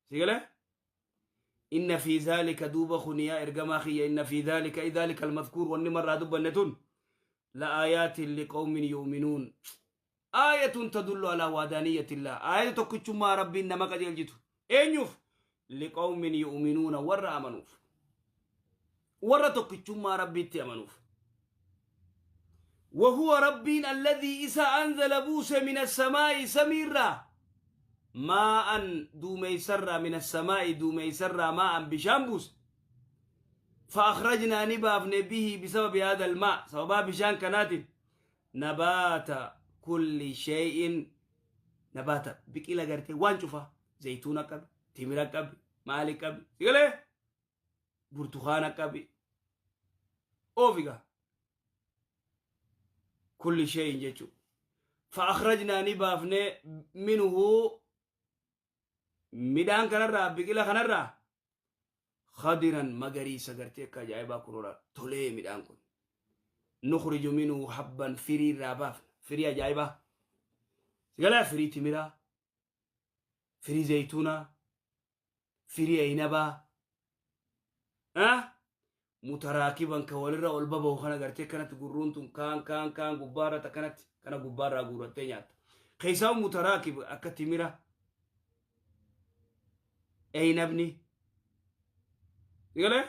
Si galee? Inna fi dhaalika, duuba kun yaa ergamaa kiyya, inna fi dhaalika, ay dhaalika almadhkuur, wanni marraa dubbanne tun, la aayaatin liqawmin yu'minuun, aayatun tadullu alaa waadaaniyyatillah, aayata tokkichummaa Rabbiin nama qajeelchitu. Eenyuuf? Liqawmin yu'minuuna, warra amanuuf, warra tokkichummaa Rabbiitti amanuuf. وهو ربين الذي إسا أنزل بوس من السماء سميرا ماء دوميسرا، من السماء دوميسرا، ماء بشان بوس، فأخرجنا نبافن، به بسبب هذا الماء، سببا بشان كنات، نبات كل شيء، نبات biqila gartee waan cufa, zaytuuna qabi, timira qabi, maali qabi, sigalee burtukaana qabi, oofiga كل شيء jechu. فأخرجنا نبافن منه midhaan kanarraa, biqila kanarraa, خضرا magariisa gartee akka ajaa'ibaa kunuura tolee midhaan kun. نخرج منه حبا, firii irraa baafna, firii ajaa'ibaa, sigalaa firii timiraa, firii zaytuunaa, firii aynabaa متراكبا ka walirra ol baba'u kana gartee kanatti gurruun tun kaan kaan kaan gubbaarra takkanatti kana gubbaarraa guurattee nyaatta. Keessaa متراكب akka timira, aynabni, sigalee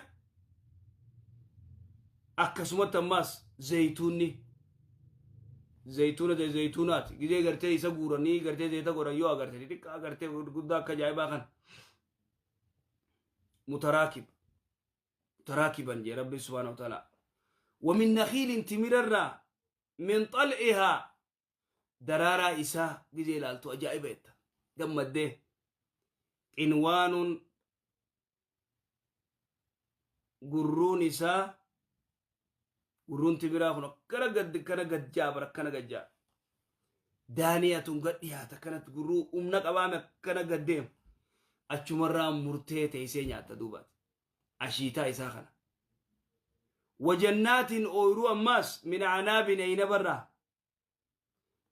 akkasumatti ammaas zaytuunni, zaytuuna, zaytuunaati gizee gartee isa guuranii gartee zayita godhan yoo agarte xixiqqaa gartee guddaa akka ajaa'ibaa kana متراكب متراكبا jee Rabbi سبحانه وتعالى. ومن نخيل timirarraa، من طلعها daraaraa isaa gizee ilaaltu ajaa'iba jetta gammaddee, قنوان gurruun isaa, gurruun timiraa kun akkana gad akkana gajjaa bara akkana gajjaa, دانية gad dhiyaata akkanatti gurruu humna qabaame akkana gad deema, achumarraa murtee teessee nyaatta duubaati ashiitaa isaa kana. وجنات ooyruu ammaas، من أعناب aynabarraa،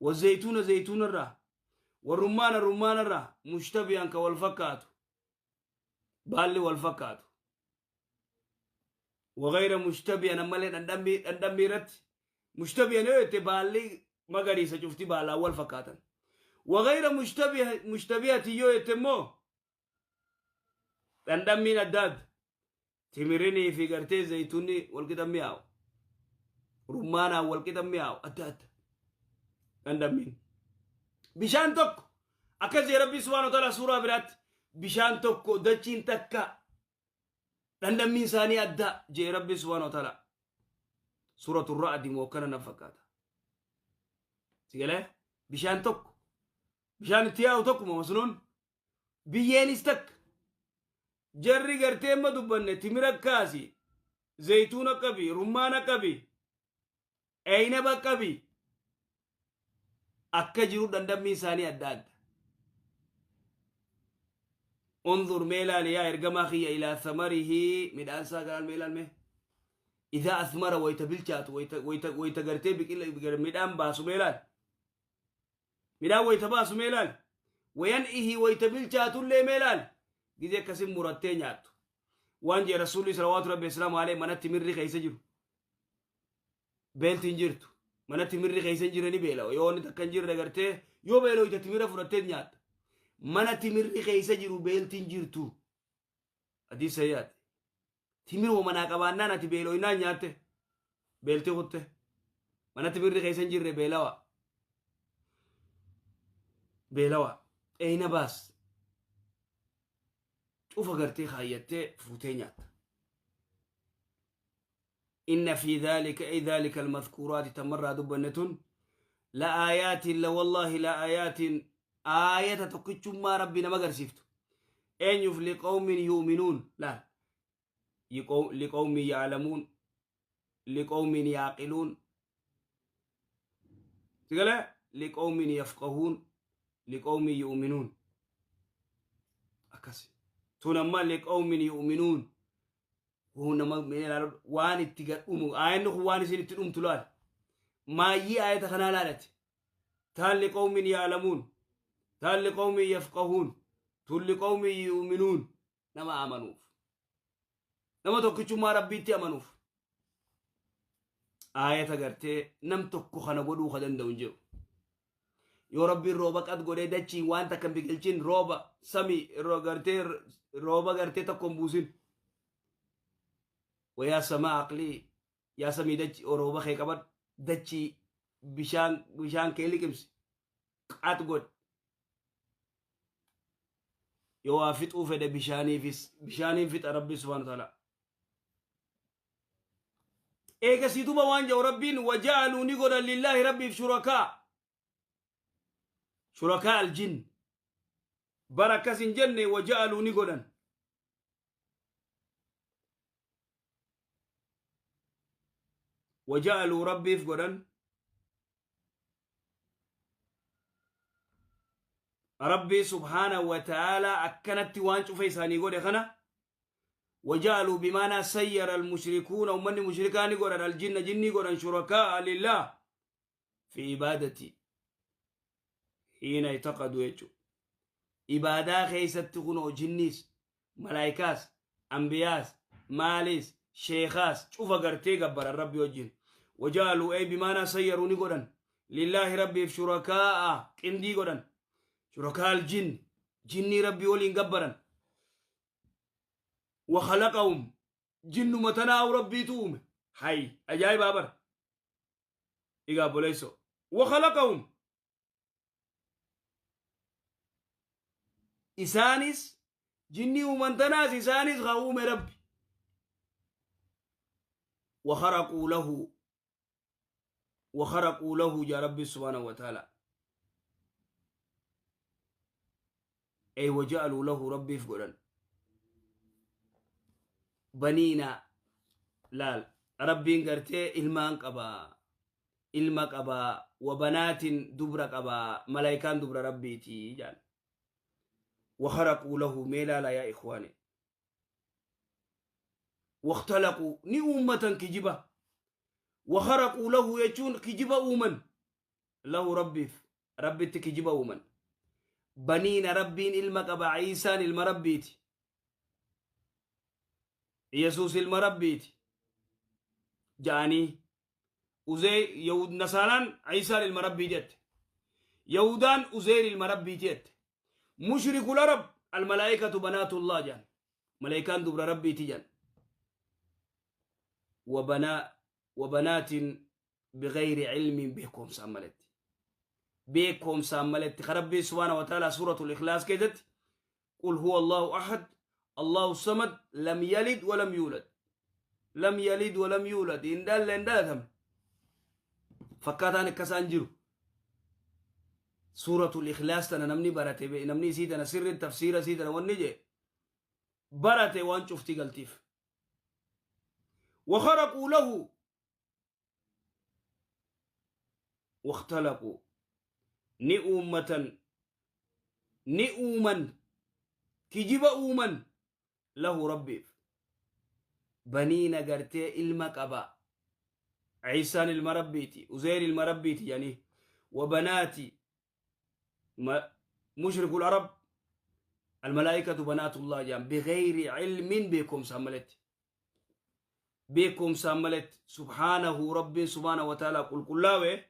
والزيتون zaytuunarraa، والرمان rummaanarraa، مشتبها ka wal fakkaatu, baalli wal fakkaatu, وغير مشتبها ammallee dhandhammi irratti مشتبها yoo jette baalli magariisa cufti baalaan wal fakkaatan, وغير مشتبهة yoo jette immoo dhandhammiin adda adda, timirinii fi gartee zaytuunni walqixa mi'aawu, rummaanaan walqixa mi'aawu, adda adda dhandhammiin. Bishaan tokko akkas jee Rabbi سبحانه وتعالى suuraa biraatti, bishaan tokko, dachiin takka, dhandhammiin isaanii adda jee Rabbi سبحانه وتعالى. Suuratu Ra'di moo akkana na fakkaata. Sigalee bishaan tokko, bishaan itti yaa'u tokkuma masnoon, biyyeenis takka. Jarri gartee amma dubbanne timira kaasi, zaytuuna qabi, rummaana qabi, aynaba qabi, akka jiru dhandhammiin isaanii adda adda. انظر mee ilaali yaa ergamaa kiyya, إلى ثمره midhaan isaa garaan mee ilaal mee, إذا أثمر wayta bilchaatu, wayta gartee biqila midhaan baasu mee ilaal, midhaan wayta baasu mee ilaal, وينعه wayta bilchaatullee mee ilaal, gizee akkasin murattee nyaattu. Waan jee Rasuulli صلوات ربي وسلامه عليه, mana timirri keessa jiru beelti hin jirtu. Mana timirri keessa hin jirre ni beela. Yoo inni takka hin jirre gartee yoo beelooyte timira fudhattee nyaatta. Mana timirri keessa jiru beelti hin jirtu. Adii sayyaati. Timiruma manaa qabaannaan ati beelooynaan nyaatte beelti kutte. Mana timirri keessa hin jirre beelawa, beelawa. Eeyna baas cufa gartee kaayyattee fuutee nyaatta. إن في ذلك أي ذلك المذكورات تمر دبنة لآيات، لوالله لآيات آية tokkichummaa Rabbi nama agarsiiftu. Eenyuuf? لقوم يؤمنون لا لقوم يعلمون لقوم يعقلون سيقول لقوم يفقهون لقوم يؤمنون. Akkas tun amma لقوم يؤمنون nama waan itti gadhumu. Aayanni kun waan isin itti dhumtu laal, maayyii aayata kanaa laalati taan لقوم يعلمون, taan لقوم يفقهون. Tulli qawmi yu'minuun, nama amanuuf, nama tokkichummaa Rabbiitti amanuuf. Aayata gartee nam tokko kana godhuu ka danda'u hin jiru. Yoo Rabbiin rooba qad godhee dachiin waan takka hin biqilchin, rooba samii gartee rooba gartee tokko hin buusin. Wayaa samaa aqlii, yaa samii dachi rooba kee qabadhu, dachii bishaan kee liqimsi, qad godhi. Yoo waa fixuu fedhe bishaaniifis bishaaniin fixa Rabbi subhaanahu wa ta'ala. Eegasii duba waan jedhu Rabbiin, waja'aluu ni godhan, lillaahi Rabbiif, shurakaa, shurakaa aljin bara akkas hin jenne. Waja'aluu ni godhan, waja'aluu Rabbiif godhan, Rabbii subhaanahu wa ta'aalaa akkanatti waan cufa isaanii godhe kana. Waja'aluu bimaanaa sayyara almushrikuuna, ummanni mushrikaa ni godhan, aljinna jinnii godhan, shurakaa'a lillah fi ibaadati hiina itaqadu jechu. Ibaadaa keessatti kunoo jinniis, malaayikaas, ambiyaas, maaliis, sheekaas cufa gartee gabbaran Rabbi wajjin. Waja'aluu ay bimaanaa sayyaruu ni godhan, lillaahi Rabbiif, shurakaa'a qindii godhan, shurakaa aljinn, jinnii Rabbii waliin gabbaran. Wakhalaqahum, jinnuma tanaa'u Rabbiitu uume. Hay, ajaa'ibaa bara. Egaa obboleessoo, wakhalaqahum, isaanis jinnii uuman tanaas isaanis haa uume Rabbi. Wakharaquu lahu, wakharaquu lahu jaa Rabbi subhaanahu wa ta'ala. Ay waja'aluu lahu, Rabbiif godhan, baniina. Laal, Rabbiin gartee ilmaan qabaa, ilma qabaa, wa banaatin dubra qabaa, malaayikaan dubra Rabbiiti jaan. Wakharaquu lahu, mee laala yaa ikhwaani, waktalaquu ni uummatan kijiba. Wakharaquu lahu jechuun kijiba uuman, lahu Rabbiif, Rabbitti kijiba uuman. Baniina, Rabbiin ilma qaba, Iisaan ilma Rabbiiti, Yesuus ilma Rabbiiti ja'anii. Uzee Yahud, Nasaaraan Iisaan ilma Rabbii jette, Yahudaan Uzeyr ilma Rabbiiti jette, mushrikul Arab almalaa'ikatu banaatullah jedhan, malaayikaan dubra Rabbiiti jedhan. Wabanaatin bigayri ilmiin, beekoomsaan maletti, beekoomsaan maletti. Ka Rabbiin subhaana wa ta'ala suuratul Ikhlaas keessatti qul huwa Allahu ahad Allahu samad lam yalid walam yuulad, lam yalid walam yuulad, hin dhalle, hin dhalatamne, fakkaataan akkasaan jiru. Suuratul Ikhlaas tana namni barate, namni isii tana sirri tafsiira isii tana wanni jee barate waan cufti galtiif. Wakharaquu lahu, wakhtalaquu ni uummatan, ni uuman, kijiba uuman, lahu Rabbiif, baniina gartee ilma qaba, Ciisaan ilma Rabbiiti, Uzeyr ilma Rabbiiti jedhanii. Wabanaati, mushrikul Arab almalaa'ikatu banaatullah jedhan, bigayri ilmin, beekumsaan maletti, beekumsaan maletti. Subhaanahu, Rabbiin subhaanahu wa ta'ala qulqullaawe,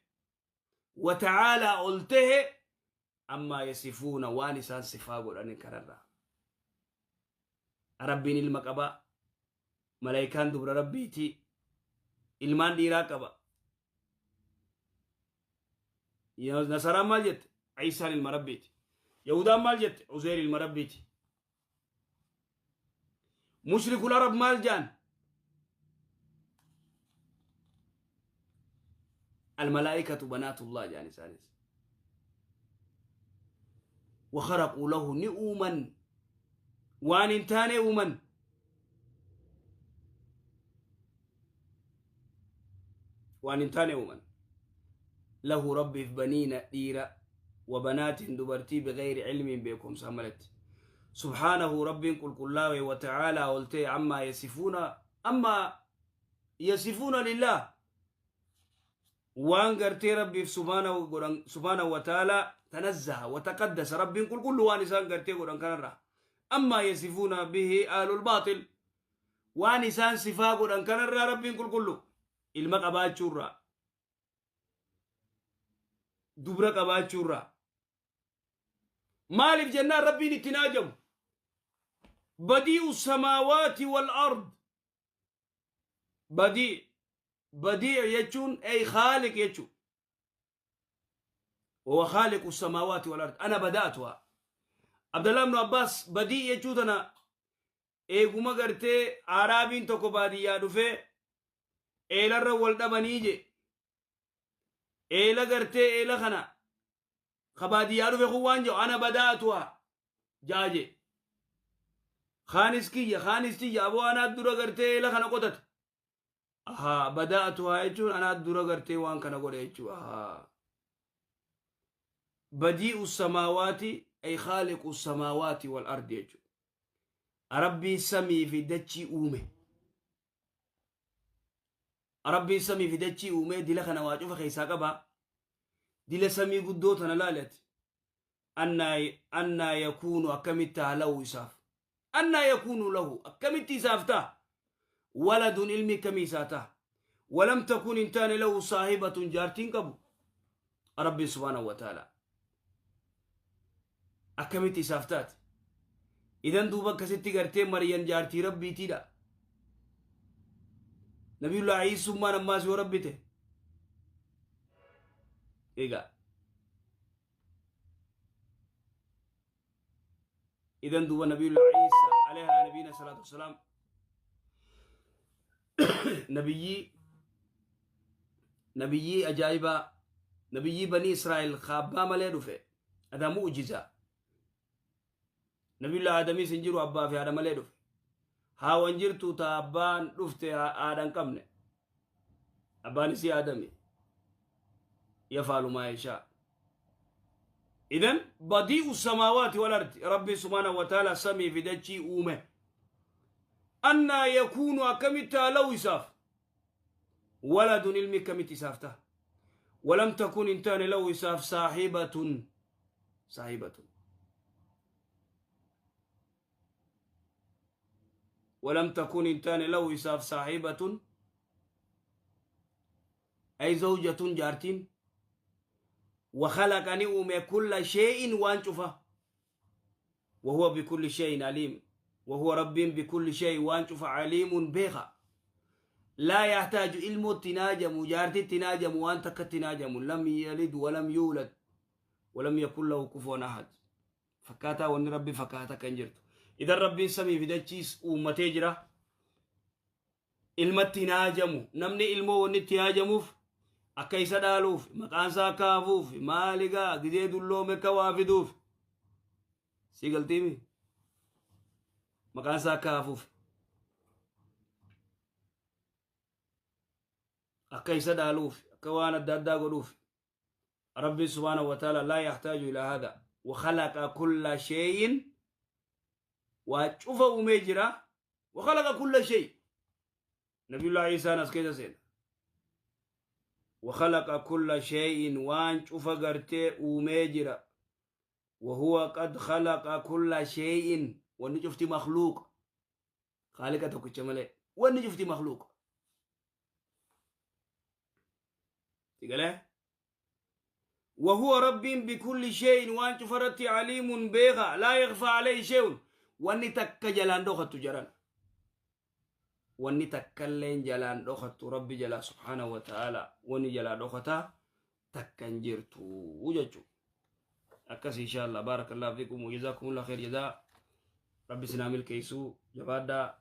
wa ta'aalaa ol tahe, ammaa yasifuuna, waan isaan sifaa godhan kanarraa. Rabbiin ilma qaba, malaayikaan dubra Rabbiiti, ilmaan dhiiraa qaba. Nasaraan maal jette? Ciisaan ilma Rabbiiti. Yahudaan maal jette? Uzeyr ilma Rabbiiti. Mushrikul Arab maal jaan? Almalaa'ikatu banaatullah jaan isaanis. Wakharaquu lahu, ni uuman, waan hin taane uuman, waan hin taane uuman, lahu Rabbiif, baniina dhiira, wa banaatin dubartii, bigayri ilmiin, beekumsaan malatti. Subhaanahu, Rabbiin qulqullaawe, wa ta'aalaa ol ta'e, ammaa yasifuuna, ammaa yasifuuna lillah, waan gartee Rabbiif subhaanahu godhan, subhaanahu wa ta'aalaa. Tanazzaha wa taqaddasa, Rabbiin qulqullu waan isaan gartee godhan kanarraa. Ammaa yasifuuna bihi ahlul baaxil, waan isaan sifaa godhan kanarraa Rabbiin qulqullu. Ilma qabaachuurraa, dubra qabaachuurraa. Maaliif jennaan Rabbiin itti hin haajamu. Badii'u samaawaati wal ard. Badii badii jechuun ey khaaliq jechuu. Wa khaaliqu samaawaati wal ard ana bada'atuha. Abdallah ibn Abbas badii jechuu tana eeguma gartee Aaraabiin tokko baadiyyaa dhufee eelarra wal dhabanii je. Eela gartee eela kana ka baadiyyaa dhufe kun waan jedhu ana bada'atuha jaa je. Kaanis kiyya kaanis tiyya, aboo anaa dura gartee eela kana qotate. Ahaa, bada'atuha jechuun anaa dura gartee waan kana godhe jechuu. Ahaa. Badii'u samaawaati ay khaaliqu samaawaati wal ardi jechuu. Rabbii samii fi dachii uume. Rabbiin samii fi dachii uumee dila kana waa cufa keessaa qaba. Dila samii guddoo tana laali ati. Annaa yakuunu, akkamitti ta'a, lahu isaaf. Annaa yakuunu lahu, akkamitti isaaf ta'a. Waladun, ilmi akkamii isaa ta'a. Walam takun, hin taane, lahu saahibatun, jaartiin qabu. Rabbiin subhaanahu wa ta'ala. Akkamitti isaaf taate. Idan duuba akkasitti gartee Maryam jaartii Rabbiitiidha. Nabiyullah Iisummaan ammaas yoo Rabbi ta'e. Egaa. Idan duuba Nabiyullah Iisa alayhi nabiyina salaatu wassalaam nabiyyii ajaa'ibaa, nabiyyii banii Israa'el kaabbaa malee dhufe, adaa mu'jizaa. Nabiyullah Aadamiis hin jiru, abbaa fi haadha malee dhufe. Haawan jirtu ta abbaan dhufte, haadha hin qabne. Abbaan isii Aadami. Yafaalu maa yashaa. Idan badii'u samaawaati wal ardi, Rabbi subhaanahu wa ta'ala samii fi dachii uume. Annaa yakuunu, akkamitti haa, lahu isaaf. Waladun, ilmi akkamitti isaaf ta'a. Walam takun, hin taane, lahu isaaf, saahibatun saahibatun. Walam takun, hin taane, lahu isaaf, saahibatun ay zawjatun, jaartiin. Wa khalaqa, ni uume, kulla shay'in, waan cufa. وهو بكل شيء عليم، وهو رب بكل شيء waan cufa عليم beeka. لا يحتاج ilmootti hin haajamu, jaartitti hin haajamu, waan takkatti hin haajamu. لم يلد ولم يولد ولم يكن له كفوا أحد. Fakkaataa wanni Rabbi fakkaata kan jirtu. Idan Rabbiin samii fi dachiis uummatee jira. Ilmatti hin haajamu. Namni ilmoo wanni itti haajamuuf akka isa dhaaluuf, maqaan isaa akka hafuuf, maaligaa gizee dulloome akka waa fiduuf. Si galtiimi? Maqaan isaa akka hafuuf. Akka isa dhaaluuf, akka waan adda addaa godhuuf. Rabbi subhaanahu wa ta'ala لا يحتاج إلى هذا. وخلق كل شيء، waa cufa uumee jira. وخلق كل شيء، Nabiyullah Iisaan as keessa seena. وخلق كل شيء، waan cufa gartee uumee jira. وهو قد خلق كل شيء، wanni cufti makhluuq, khaaliqa tokkicha malee wanni cufti makhluuq. Sigalee? وهو رب بكل شيء waan cufarratti عليم beeka. لا يخفى عليه شيء، wanni takka jalaan dhokattu jaran. Wanni takkalleen jalaan dhokattu Rabbi jalaa subhaanahu wa ta'ala wanni jalaa dhokataa takka hin jirtu jechuudha. Akkas insha Allah. Barakallahu fiikum wa jazakumullahu khair jazaa. Rabbi sinaa milkeessuu, jabaadhaa.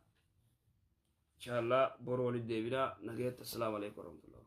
Insha Allah boru walitti deebinaa, nagaatti. Assalaamu alaikum warahmatullahi.